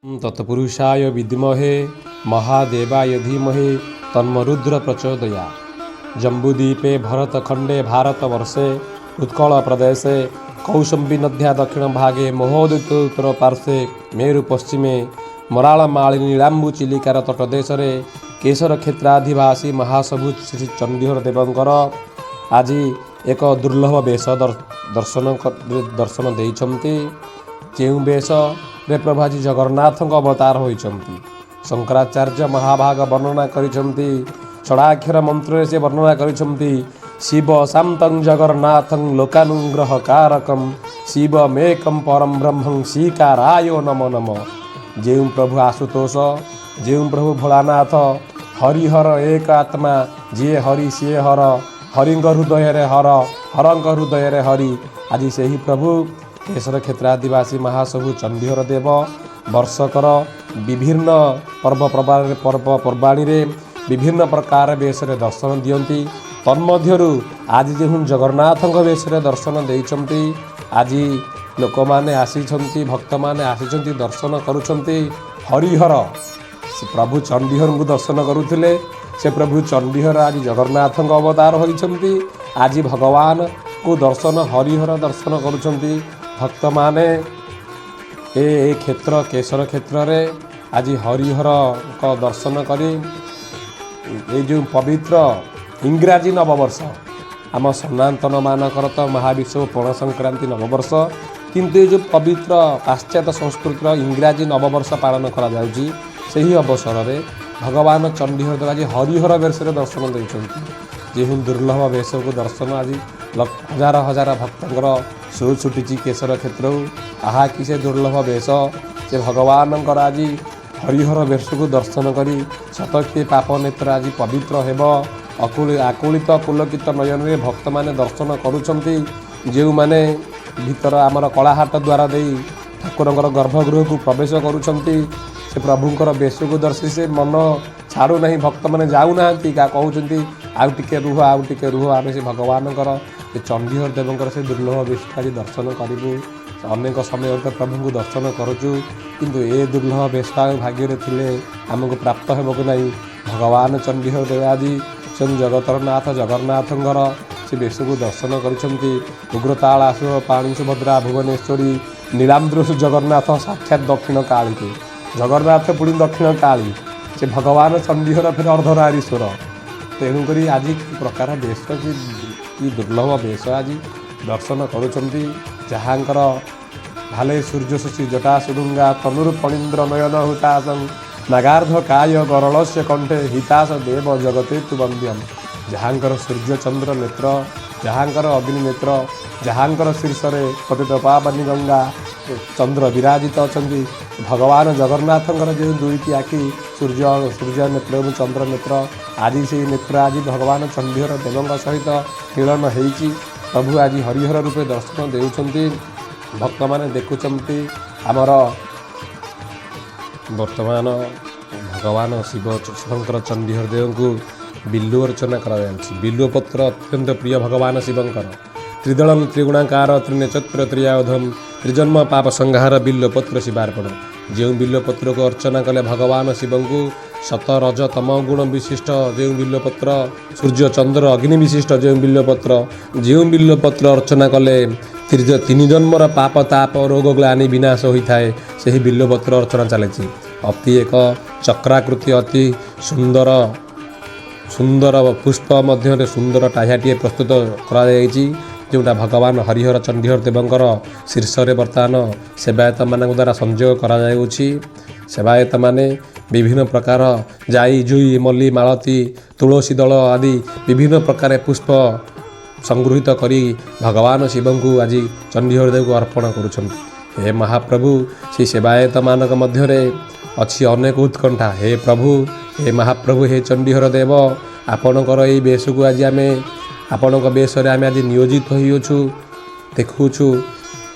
ତତ୍ପୁରୁଷାୟ ବିଦ୍ମହେ ମହାଦେବାୟ ଧୀମହି ତନ୍ନୋ ରୁଦ୍ର ପ୍ରଚୋଦୟାତ୍। ଜମ୍ବୁଦ୍ୱୀପେ ଭରତଖଣ୍ଡେ ଭାରତବର୍ଷେ ଉତ୍କଳ ପ୍ରଦେଶେ କୌଶମ୍ବୀ ନଦ୍ୟା ଦକ୍ଷିଣ ଭାଗେ ମହୋଦଧି ଉତ୍ତର ପାର୍ଶ୍ୱେ ମେରୁ ପଶ୍ଚିମେ ମରାଳମାଳିନୀ ନୀଳାମ୍ବୁ ଚିଲିକାର ତଟଦେଶରେ କେଶର କ୍ଷେତ୍ରାଧିବାସୀ ମହାପ୍ରଭୁ ଶ୍ରୀ ଚଣ୍ଡୀହର ଦେବଙ୍କର ଆଜି ଏକ ଦୁର୍ଲଭ ବେଶ ଦର୍ଶନ ଦେଇଛନ୍ତି, ଯେଉଁ ବେଶରେ ପ୍ରଭୁ ଆଜି ଜଗନ୍ନାଥଙ୍କ ଅବତାର ହୋଇଛନ୍ତି। ଶଙ୍କରାଚାର୍ଯ୍ୟ ମହାଭାଗ ବର୍ଣ୍ଣନା କରିଛନ୍ତି, ଷଡ଼ାକ୍ଷର ମନ୍ତ୍ରରେ ସେ ବର୍ଣ୍ଣନା କରିଛନ୍ତି, ଶିବ ଶାନ୍ତଂ ଜଗନ୍ନାଥଂ ଲୋକାନୁଗ୍ରହ କାରକಂ ଶିବମେକಂ ପରମ ବ୍ରହ୍ମଂ ଶ୍ରୀକାରାୟ ନମ ନମ। ଯେଉଁ ପ୍ରଭୁ ଆଶୁତୋଷ, ଯେଉଁ ପ୍ରଭୁ ଭୋଳାନାଥ, ହରିହର ଏକ ଆତ୍ମା, ଯିଏ ହରି ସିଏ ହର, ହରିଙ୍କ ହୃଦୟରେ ହର, ହରଙ୍କ ହୃଦୟରେ ହରି, ଆଜି ସେହି ପ୍ରଭୁ କେଶର କ୍ଷେତ୍ରାଧିବାସୀ ମହାପ୍ରଭୁ ଚଣ୍ଡୀହର ଦେବ ବର୍ଷକର ବିଭିନ୍ନ ପର୍ବପର୍ବାଣୀରେ ବିଭିନ୍ନ ପ୍ରକାର ବେଶରେ ଦର୍ଶନ ଦିଅନ୍ତି। ତନ୍ମଧ୍ୟରୁ ଆଜି ଯେଉଁ ଜଗନ୍ନାଥଙ୍କ ବେଶରେ ଦର୍ଶନ ଦେଇଛନ୍ତି, ଆଜି ଲୋକମାନେ ଆସିଛନ୍ତି, ଭକ୍ତମାନେ ଆସିଛନ୍ତି, ଦର୍ଶନ କରୁଛନ୍ତି। ହରିହର ସେ ପ୍ରଭୁ ଚଣ୍ଡୀହରଙ୍କୁ ଦର୍ଶନ କରୁଥିଲେ। ସେ ପ୍ରଭୁ ଚଣ୍ଡୀହର ଆଜି ଜଗନ୍ନାଥଙ୍କ ଅବତାର ହୋଇଛନ୍ତି। ଆଜି ଭଗବାନଙ୍କୁ ଦର୍ଶନ, ହରିହର ଦର୍ଶନ କରୁଛନ୍ତି ଭକ୍ତମାନେ। ଏ କ୍ଷେତ୍ର କେଶର କ୍ଷେତ୍ରରେ ଆଜି ହରିହରଙ୍କ ଦର୍ଶନ କରି ଏଇ ଯେଉଁ ପବିତ୍ର ଇଂରାଜୀ ନବବର୍ଷ, ଆମ ସନାତନମାନଙ୍କର ତ ମହାବିଷୁବ ପଣା ସଂକ୍ରାନ୍ତି ନବବର୍ଷ, କିନ୍ତୁ ଏ ଯେଉଁ ପବିତ୍ର ପାଶ୍ଚାତ୍ୟ ସଂସ୍କୃତିର ଇଂରାଜୀ ନବବର୍ଷ ପାଳନ କରାଯାଉଛି, ସେହି ଅବସରରେ ଭଗବାନ ଚଣ୍ଡୀହର ଦେବ ଆଜି ହରିହର ବେଶରେ ଦର୍ଶନ ଦେଉଛନ୍ତି। ଯେଉଁ ଦୁର୍ଲଭ ବେଶକୁ ଦର୍ଶନ ଆଜି ହଜାର ହଜାର ଭକ୍ତଙ୍କର ସୁଅ ଛୁଟିଛି କେଶର କ୍ଷେତ୍ରକୁ। ଆହା, କି ସେ ଦୁର୍ଲଭ ବେଶ! ସେ ଭଗବାନଙ୍କର ଆଜି ହରିହର ବେଶକୁ ଦର୍ଶନ କରି ଶତକୋଟି ପାପ ନେତ୍ର ଆଜି ପବିତ୍ର ହେବ। ଆକୁଳିତ ପୁଲକିତ ନୟନରେ ଭକ୍ତମାନେ ଦର୍ଶନ କରୁଛନ୍ତି। ଯେଉଁମାନେ ଭିତର ଆମର କଳାହାଟ ଦ୍ୱାରା ଦେଇ ଠାକୁରଙ୍କର ଗର୍ଭଗୃହକୁ ପ୍ରବେଶ କରୁଛନ୍ତି, ସେ ପ୍ରଭୁଙ୍କର ବେଶକୁ ଦର୍ଶି ସେ ମନ ଛାଡ଼ୁନାହିଁ। ଭକ୍ତମାନେ ଯାଉନାହାନ୍ତି, କହୁଛନ୍ତି, "ଆଉ ଟିକେ ରୁହ, ଆଉ ଟିକେ ରୁହ, ଆମେ ସେ ଭଗବାନଙ୍କର, ସେ ଚଣ୍ଡୀହର ଦେବଙ୍କର ସେ ଦୁର୍ଲଭ ବେଶ ଆଜି ଦର୍ଶନ କରିବୁ। ଅନେକ ସମୟରେ ତ ପ୍ରଭୁଙ୍କୁ ଦର୍ଶନ କରୁଛୁ, କିନ୍ତୁ ଏ ଦୁର୍ଲଭ ବେଶ ଆଉ ଭାଗ୍ୟରେ ଥିଲେ ଆମକୁ ପ୍ରାପ୍ତ ହେବ କି ନାହିଁ?" ଭଗବାନ ଚଣ୍ଡୀହର ଦେବ ଆଜି ସ୍ୱୟଂ ଜଗତର ନାଥ ଜଗନ୍ନାଥଙ୍କର ସେ ବେଶକୁ ଦର୍ଶନ କରିଛନ୍ତି। ଉଗ୍ରତାଳ ଆସୁର ପାଣି ସୁଭଦ୍ରା ଭୁବନେଶ୍ୱରୀ ନୀଳାଦ୍ରିଶ ଜଗନ୍ନାଥ ସାକ୍ଷାତ ଦକ୍ଷିଣ କାଳୀକୁ। ଜଗନ୍ନାଥ ପୁଣି ଦକ୍ଷିଣ କାଳୀ, ସେ ଭଗବାନ ଚଣ୍ଡୀହର ଫେର ଅର୍ଦ୍ଧନାରୀଶ୍ୱର। ତେଣୁକରି ଆଜି କି ପ୍ରକାର ବେଶ, କି ଦୁର୍ଲଭ ବେଶ ଆଜି ଦର୍ଶନ କରୁଛନ୍ତି, ଯାହାଙ୍କର ଭାଲେ ସୂର୍ଯ୍ୟ ଶଶୀ ଜଟା ସୁଡୁଙ୍ଗା ତନୁରୁ ଫଣୀନ୍ଦ୍ର ନୟନ ହୁତାଶଂ ନାଗାର୍ଦ୍ଧ କାୟ ଗରଳସ୍ୟ କଣ୍ଠେ ହିତାସ ଦେବ ଜଗତେ ତୁ ବନ୍ଦ୍ୟମ। ଯାହାଙ୍କର ସୂର୍ଯ୍ୟ ଚନ୍ଦ୍ର ନେତ୍ର, ଯାହାଙ୍କର ଅଗ୍ନି ନେତ୍ର, ଯାହାଙ୍କର ଶୀର୍ଷରେ ପତିତ ପାବନୀ ଗଙ୍ଗା ଚନ୍ଦ୍ର ବିରାଜିତ ଅଛନ୍ତି, ଭଗବାନ ଜଗନ୍ନାଥଙ୍କର ଯେଉଁ ଦୁଇଟି ଆଖି, ସୂର୍ଯ୍ୟ ନେତ୍ର ଏବଂ ଚନ୍ଦ୍ର ନେତ୍ର, ଆଜି ସେଇ ନେତ୍ର ଆଜି ଭଗବାନ ଚଣ୍ଡୀହର ଦେବଙ୍କ ସହିତ ମିଳନ ହେଇଛି। ପ୍ରଭୁ ଆଜି ହରିହର ରୂପେ ଦର୍ଶନ ଦେଉଛନ୍ତି, ଭକ୍ତମାନେ ଦେଖୁଛନ୍ତି। ଆମର ବର୍ତ୍ତମାନ ଭଗବାନ ଶିବ ଶଙ୍କର ଚଣ୍ଡୀହର ଦେବଙ୍କୁ ବିଲ୍ୱ ଅର୍ଚ୍ଚନା କରାଯାଉଛି। ବିଲ୍ୱ ପତ୍ର ଅତ୍ୟନ୍ତ ପ୍ରିୟ ଭଗବାନ ଶିବଙ୍କର। ତ୍ରିଦଳଂ ତ୍ରିଗୁଣାକାର ତ୍ରିନେତ୍ର ତ୍ରିଆୟୁଧମ ତ୍ରିଜନ୍ମ ପାପ ସଂହାର ବିଲ୍ୱପତ୍ର ଶିବାର୍ପଣ। ଯେଉଁ ବିଲ୍ୱପତ୍ରକୁ ଅର୍ଚ୍ଚନା କଲେ ଭଗବାନ ଶିବଙ୍କୁ ସତ ରଜ ତମ ଗୁଣ ବିଶିଷ୍ଟ ଯେଉଁ ବିଲ୍ୱପତ୍ର, ସୂର୍ଯ୍ୟ ଚନ୍ଦ୍ର ଅଗ୍ନି ବିଶିଷ୍ଟ ଯେଉଁ ବିଲ୍ୱପତ୍ର, ଯେଉଁ ବିଲ୍ୱପତ୍ର ଅର୍ଚ୍ଚନା କଲେ ତିନି ଜନ୍ମର ପାପ ତାପ ରୋଗ ଗ୍ଲାନି ବିନାଶ ହୋଇଥାଏ, ସେହି ବିଲ୍ୱପତ୍ର ଅର୍ଚ୍ଚନା ଚାଲିଛି। ଅତି ଏକ ଚକ୍ରାକୃତି ଅତି ସୁନ୍ଦର ସୁନ୍ଦର ପୁଷ୍ପ ମଧ୍ୟରେ ସୁନ୍ଦର ଟାହିଆଟିଏ ପ୍ରସ୍ତୁତ କରାଯାଇଛି, ଯେଉଁଟା ଭଗବାନ ହରିହର ଚଣ୍ଡୀହର ଦେବଙ୍କର ଶୀର୍ଷରେ ବର୍ତ୍ତମାନ ସେବାୟତମାନଙ୍କ ଦ୍ୱାରା ସଂଯୋଗ କରାଯାଉଛି। ସେବାୟତମାନେ ବିଭିନ୍ନ ପ୍ରକାର ଜାଇ, ଜୁଇ, ମଲ୍ଲି, ମାଳତୀ, ତୁଳସୀ ଦଳ ଆଦି ବିଭିନ୍ନ ପ୍ରକାର ପୁଷ୍ପ ସଂଗୃହୀତ କରି ଭଗବାନ ଶିବଙ୍କୁ ଆଜି ଚଣ୍ଡୀହର ଦେବଙ୍କୁ ଅର୍ପଣ କରୁଛନ୍ତି। ହେ ମହାପ୍ରଭୁ, ସେଇ ସେବାୟତମାନଙ୍କ ମଧ୍ୟରେ ଅଛି ଅନେକ ଉତ୍କଣ୍ଠା। ହେ ପ୍ରଭୁ, ହେ ମହାପ୍ରଭୁ, ହେ ଚଣ୍ଡୀହର ଦେବ, ଆପଣଙ୍କର ଏଇ ବେଶକୁ ଆଜି ଆମେ, ଆପଣଙ୍କ ବେଶରେ ଆମେ ଆଜି ନିୟୋଜିତ ହୋଇଅଛୁ, ଦେଖୁଛୁ।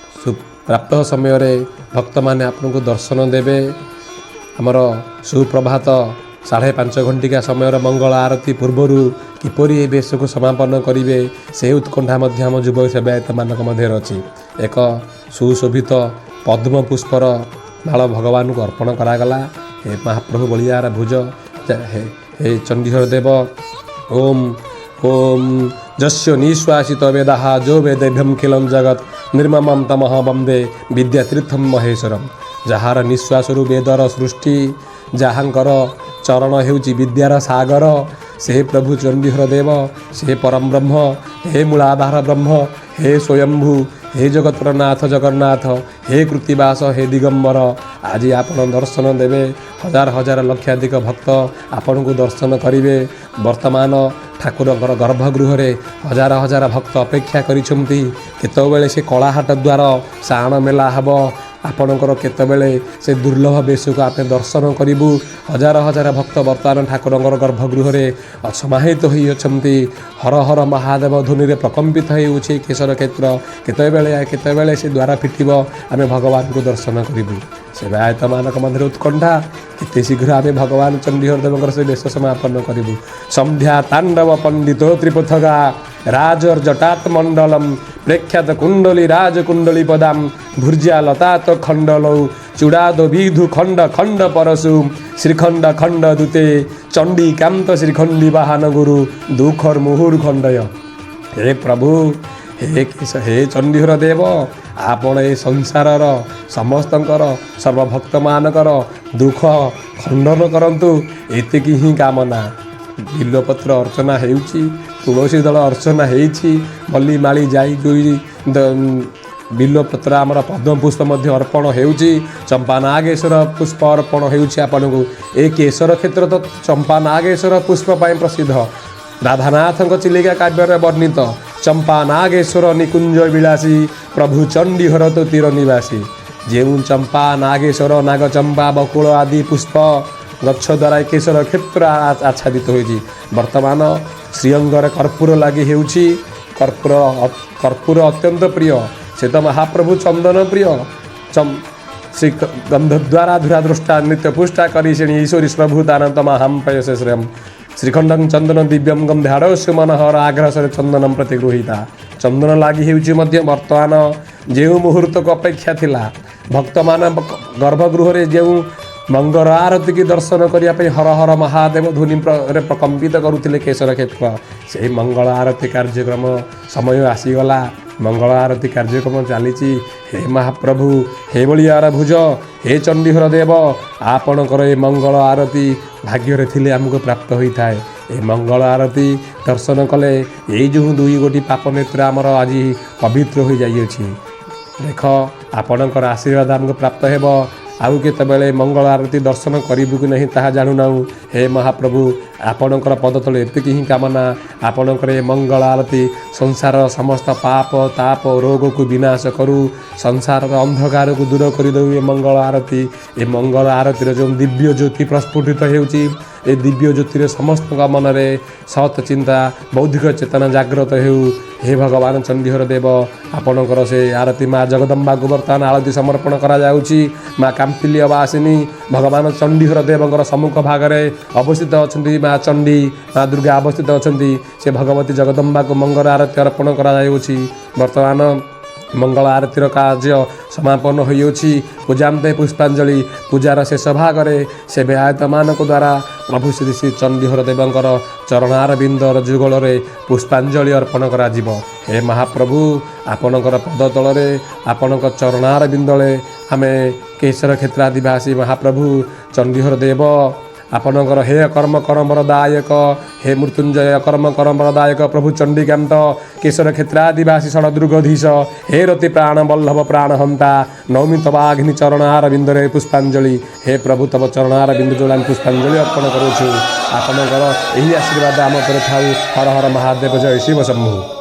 ପ୍ରାପ୍ତ ସମୟରେ ଭକ୍ତମାନେ ଆପଣଙ୍କୁ ଦର୍ଶନ ଦେବେ। ଆମର ସୁପ୍ରଭାତ 5:30 ଘଣ୍ଟିକା ସମୟର ମଙ୍ଗଳ ଆରତୀ ପୂର୍ବରୁ କିପରି ଏ ବେଶକୁ ସମାପନ କରିବେ, ସେ ଉତ୍କଣ୍ଠା ମଧ୍ୟ ଆମ ଯୁବ ସେବାୟତମାନଙ୍କ ମଧ୍ୟରେ ଅଛି। ଏକ ସୁଶୋଭିତ ପଦ୍ମ ପୁଷ୍ପର ମାଳ ଭଗବାନଙ୍କୁ ଅର୍ପଣ କରାଗଲା। ହେ ମହାପ୍ରଭୁ ବଳିଆର ଭୁଜ, ହେ ହେ ଚଣ୍ଡୀହର ଦେବ, ଓମ୍ ଓମ୍ ଯସ୍ୟ ନିଶ୍ୱାସିତ ବେଦାଃ ଯୋ ବେଦେଭ୍ୟಂ ଖିଲಂ ଜଗତ୍ ନିର୍ମମಂ ତମଃ ବନ୍ଦେ ବିଦ୍ୟାତୀର୍ଥಂ ମହେଶ୍ୱରମ୍। ଯାହାର ନିଶ୍ୱାସରୁ ବେଦର ସୃଷ୍ଟି, ଯାହାଙ୍କର ଚରଣ ହେଉଛି ବିଦ୍ୟାର ସାଗର, ସେ ପ୍ରଭୁ ଚଣ୍ଡୀହର ଦେବ, ସେ ପରମ ବ୍ରହ୍ମ, ହେ ମୂଳାଧାର ବ୍ରହ୍ମ, ହେ ସ୍ୱୟମ୍ଭୁ, ହେ ଜଗତର ନାଥ ଜଗନ୍ନାଥ, ହେ କୃତିବାସ, ହେ ଦିଗମ୍ବର, ଆଜି ଆପଣ ଦର୍ଶନ ଦେବେ। ହଜାର ହଜାର ଲକ୍ଷାଧିକ ଭକ୍ତ ଆପଣଙ୍କୁ ଦର୍ଶନ କରିବେ। ବର୍ତ୍ତମାନ ଠାକୁରଙ୍କର ଗର୍ଭଗୃହରେ ହଜାର ହଜାର ଭକ୍ତ ଅପେକ୍ଷା କରିଛନ୍ତି, କେତେବେଳେ ସେ କଳାହାଟ ଦ୍ୱାର ସାଆଣ ମେଲା ହେବ, ଆପଣଙ୍କର କେତେବେଳେ ସେ ଦୁର୍ଲଭ ବେଶକୁ ଆମେ ଦର୍ଶନ କରିବୁ। ହଜାର ହଜାର ଭକ୍ତ ବର୍ତ୍ତମାନ ଠାକୁରଙ୍କର ଗର୍ଭଗୃହରେ ସମାହିତ ହୋଇଅଛନ୍ତି। ହର ହର ମହାଦେବ ଧ୍ୱନିରେ ପ୍ରକମ୍ପିତ ହେଉଅଛି କେଶର କ୍ଷେତ୍ର। କେତେବେଳେ କେତେବେଳେ ସେ ଦ୍ୱାର ଫିଟିବ, ଆମେ ଭଗବାନଙ୍କୁ ଦର୍ଶନ କରିବୁ। ସେବାୟତମାନଙ୍କ ମଧ୍ୟରେ ଉତ୍କଣ୍ଠା, କେତେ ଶୀଘ୍ର ଆମେ ଭଗବାନ ଚଣ୍ଡୀହର ଦେବଙ୍କର ସେ ବେଶ ସମାପନ କରିବୁ। ସନ୍ଧ୍ୟା ତାଣ୍ଡବ ପଣ୍ଡିତ ତ୍ରିପଥଗା ରାଜର ଜଟାତ ମଣ୍ଡଳମ ପ୍ରେକ୍ଷାତ କୁଣ୍ଡଳୀ ରାଜକୁଣ୍ଡଳୀ ପଦାମ ଭୁର୍ଜ୍ୟା ଲତାତ ଖଣ୍ଡଲৌ ଚୂଡ଼ାଦ ବିଧୁ ଖଣ୍ଡ ଖଣ୍ଡ ପରଶୁ ଶ୍ରୀଖଣ୍ଡ ଖଣ୍ଡ ଦୂତେ ଚଣ୍ଡୀକାନ୍ତ ଶ୍ରୀଖଣ୍ଡୀ ବାହାନ ଗୁରୁ ଦୁଃଖର ମୁହୁର ଖଣ୍ଡୟ। ହେ ପ୍ରଭୁ, ହେ କେଶ, ହେ ଚଣ୍ଡୀହର ଦେବ, ଆପଣ ଏ ସଂସାରର ସମସ୍ତଙ୍କର ସର୍ବଭକ୍ତମାନଙ୍କର ଦୁଃଖ ଖଣ୍ଡନ କରନ୍ତୁ, ଏତିକି ହିଁ କାମନା। ବିଲ୍ୱପତ୍ର ଅର୍ଚ୍ଚନା ହେଉଛି, ତୁଳସୀ ଦଳ ଅର୍ଚ୍ଚନା ହେଇଛି, ମଲ୍ଲି ମାଳି ଯାଇ ଜୁଇ ବିଲ୍ୱପତ୍ର ଆମର ପଦ୍ମପୁଷ୍ପ ମଧ୍ୟ ଅର୍ପଣ ହେଉଛି, ଚମ୍ପା ନାଗେଶ୍ୱର ପୁଷ୍ପ ଅର୍ପଣ ହେଉଛି ଆପଣଙ୍କୁ। ଏ କେଶର କ୍ଷେତ୍ର ତ ଚମ୍ପା ନାଗେଶ୍ୱର ପୁଷ୍ପ ପାଇଁ ପ୍ରସିଦ୍ଧ। ରାଧାନାଥଙ୍କ ଚିଲିକା କାବ୍ୟରେ ବର୍ଣ୍ଣିତ ଚମ୍ପା ନାଗେଶ୍ୱର ନିକୁଞ୍ଜ ବିଳାସୀ ପ୍ରଭୁ ଚଣ୍ଡୀହର ତ ତୀର ନିବାସୀ। ଯେଉଁ ଚମ୍ପା ନାଗେଶ୍ୱର ନାଗଚମ୍ପା ବକୁଳ ଆଦି ପୁଷ୍ପ ଗଛ ଦ୍ୱାରା କେଶର କ୍ଷେତ୍ର ଆଚ୍ଛାଦିତ ହୋଇଛି। ବର୍ତ୍ତମାନ ଶ୍ରୀଅଙ୍ଗରେ କର୍ପୂର ଲାଗି ହେଉଛି। କର୍ପୂର କର୍ପୂର ଅତ୍ୟନ୍ତ ପ୍ରିୟ। ସେ ତ ମହାପ୍ରଭୁ ଚନ୍ଦନ ପ୍ରିୟ। ଶ୍ରୀ ଗନ୍ଧଦ୍ୱାରା ଧୁରା ଦୃଷ୍ଟା ନିତ୍ୟ ପୁଷ୍ଟା କରିସିଣୀ ଈଶ୍ୱରୀ ପ୍ରଭୂତାନନ୍ତ ମାହାಂ ପୟସେ ଶ୍ରେୟಂ। ଶ୍ରୀଖଣ୍ଡଂ ଚନ୍ଦନ ଦିବ୍ୟಂ ଗନ୍ଧାଡ଼ସ୍ୟ ମନୋହର ଆଗ୍ରସରେ ଚନ୍ଦନಂ ପ୍ରତିଗୃହୀତା। ଚନ୍ଦନ ଲାଗି ହେଉଛି ମଧ୍ୟ। ବର୍ତ୍ତମାନ ଯେଉଁ ମୁହୂର୍ତ୍ତକୁ ଅପେକ୍ଷା ଥିଲା ଭକ୍ତମାନେ ଗର୍ଭଗୃହରେ, ଯେଉଁ ମଙ୍ଗଳ ଆରତୀକି ଦର୍ଶନ କରିବା ପାଇଁ ହର ହର ମହାଦେବ ଧ୍ୱନି ରେ ପ୍ରକମ୍ପିତ କରୁଥିଲେ କେଶର କ୍ଷେତ୍ର, ସେହି ମଙ୍ଗଳ ଆରତୀ କାର୍ଯ୍ୟକ୍ରମ ସମୟ ଆସିଗଲା। ମଙ୍ଗଳ ଆରତୀ କାର୍ଯ୍ୟକ୍ରମ ଚାଲିଛି। ହେ ମହାପ୍ରଭୁ, ହେ ବଳିଆର ଭୁଜ, ହେ ଚଣ୍ଡୀହର ଦେବ, ଆପଣଙ୍କର ଏ ମଙ୍ଗଳ ଆରତୀ ଭାଗ୍ୟରେ ଥିଲେ ଆମକୁ ପ୍ରାପ୍ତ ହୋଇଥାଏ। ଏ ମଙ୍ଗଳ ଆରତୀ ଦର୍ଶନ କଲେ ଏଇ ଯେଉଁ ଦୁଇ ଗୋଟି ପାପ ନେତ୍ର ଆମର ଆଜି ପବିତ୍ର ହୋଇଯାଇଅଛି। ଦେଖ, ଆପଣଙ୍କର ଆଶୀର୍ବାଦ ଆମକୁ ପ୍ରାପ୍ତ ହେବ। ଆଉ କେତେବେଳେ ମଙ୍ଗଳ ଆରତୀ ଦର୍ଶନ କରିବୁ କି ନାହିଁ ତାହା ଜାଣୁନାହୁଁ। ହେ ମହାପ୍ରଭୁ, ଆପଣଙ୍କର ପଦତଳେ ଏତିକି ହିଁ କାମନା, ଆପଣଙ୍କର ଏ ମଙ୍ଗଳ ଆରତୀ ସଂସାରର ସମସ୍ତ ପାପ ତାପ ରୋଗକୁ ବିନାଶ କରୁ, ସଂସାରର ଅନ୍ଧକାରକୁ ଦୂର କରିଦେଉ ଏ ମଙ୍ଗଳ ଆରତୀ। ଏ ମଙ୍ଗଳ ଆରତୀର ଯେଉଁ ଦିବ୍ୟ ଜ୍ୟୋତି ପ୍ରସ୍ଫୁଟିତ ହେଉଛି, ଏ ଦିବ୍ୟ ଜ୍ୟୋତିରେ ସମସ୍ତଙ୍କ ମନରେ ସତ୍ ଚିନ୍ତା, ବୌଦ୍ଧିକ ଚେତନା ଜାଗ୍ରତ ହେଉ। ହେ ଭଗବାନ ଚଣ୍ଡୀହର ଦେବ, ଆପଣଙ୍କର ସେ ଆରତୀ ମା ଜଗଦମ୍ବାକୁ ବର୍ତ୍ତମାନ ଆଳତୀ ସମର୍ପଣ କରାଯାଉଛି। ମା କାମ୍ପିଲ୍ୟ ବାସିନୀ ଭଗବାନ ଚଣ୍ଡୀହର ଦେବଙ୍କର ସମ୍ମୁଖ ଭାଗରେ ଅବସ୍ଥିତ ଅଛନ୍ତି। ମା ଚଣ୍ଡୀ, ମା ଦୁର୍ଗା ଅବସ୍ଥିତ ଅଛନ୍ତି। ସେ ଭଗବତୀ ଜଗଦମ୍ବାକୁ ମଙ୍ଗଳ ଆରତୀ ଅର୍ପଣ କରାଯାଉଅଛି। ବର୍ତ୍ତମାନ ମଙ୍ଗଳ ଆରତୀର କାର୍ଯ୍ୟ ସମାପନ ହୋଇଅଛି। ପୂଜାନ୍ତେ ପୁଷ୍ପାଞ୍ଜଳି। ପୂଜାର ଶେଷ ଭାଗରେ ସେବାୟତମାନଙ୍କ ଦ୍ୱାରା ପ୍ରଭୁ ଶ୍ରୀ ଶ୍ରୀ ଚଣ୍ଡୀହର ଦେବଙ୍କର ଚରଣାରବିନ୍ଦର ଯୁଗଳରେ ପୁଷ୍ପାଞ୍ଜଳି ଅର୍ପଣ କରାଯିବ। ହେ ମହାପ୍ରଭୁ, ଆପଣଙ୍କର ପଦ ତଳରେ, ଆପଣଙ୍କ ଚରଣାରବିନ୍ଦରେ ଆମେ କେଶର କ୍ଷେତ୍ରାଧିବାସୀ ମହାପ୍ରଭୁ ଚଣ୍ଡୀହର ଦେବ ଆପଣଙ୍କର, ହେ କର୍ମ କର୍ମର ଦାୟକ, ହେ ମୃତ୍ୟୁଞ୍ଜୟ କର୍ମ କର୍ମର ଦାୟକ ପ୍ରଭୁ ଚଣ୍ଡୀକାନ୍ତ କେଶର କ୍ଷେତ୍ରାଧିବାସୀ ଷଡ଼ଦୁର୍ଗଧୀଶ, ହେ ରତି ପ୍ରାଣ ବଲ୍ଲଭ ପ୍ରାଣ ହନ୍ତା, ନୌମି ତବାଘ୍ନି ଚରଣାରବିନ୍ଦରେ ପୁଷ୍ପାଞ୍ଜଳି। ହେ ପ୍ରଭୁ, ତବ ଚରଣାରବିନ୍ଦ ଯୋଡ଼ା ଆମେ ପୁଷ୍ପାଞ୍ଜଳି ଅର୍ପଣ କରୁଛୁ। ଆପଣଙ୍କର ଏହି ଆଶୀର୍ବାଦ ଆମ ଉପରେ ଥାଉ। ହର ହର ମହାଦେବ, ଜୟ ଶିବ ଶମ୍ଭୁ।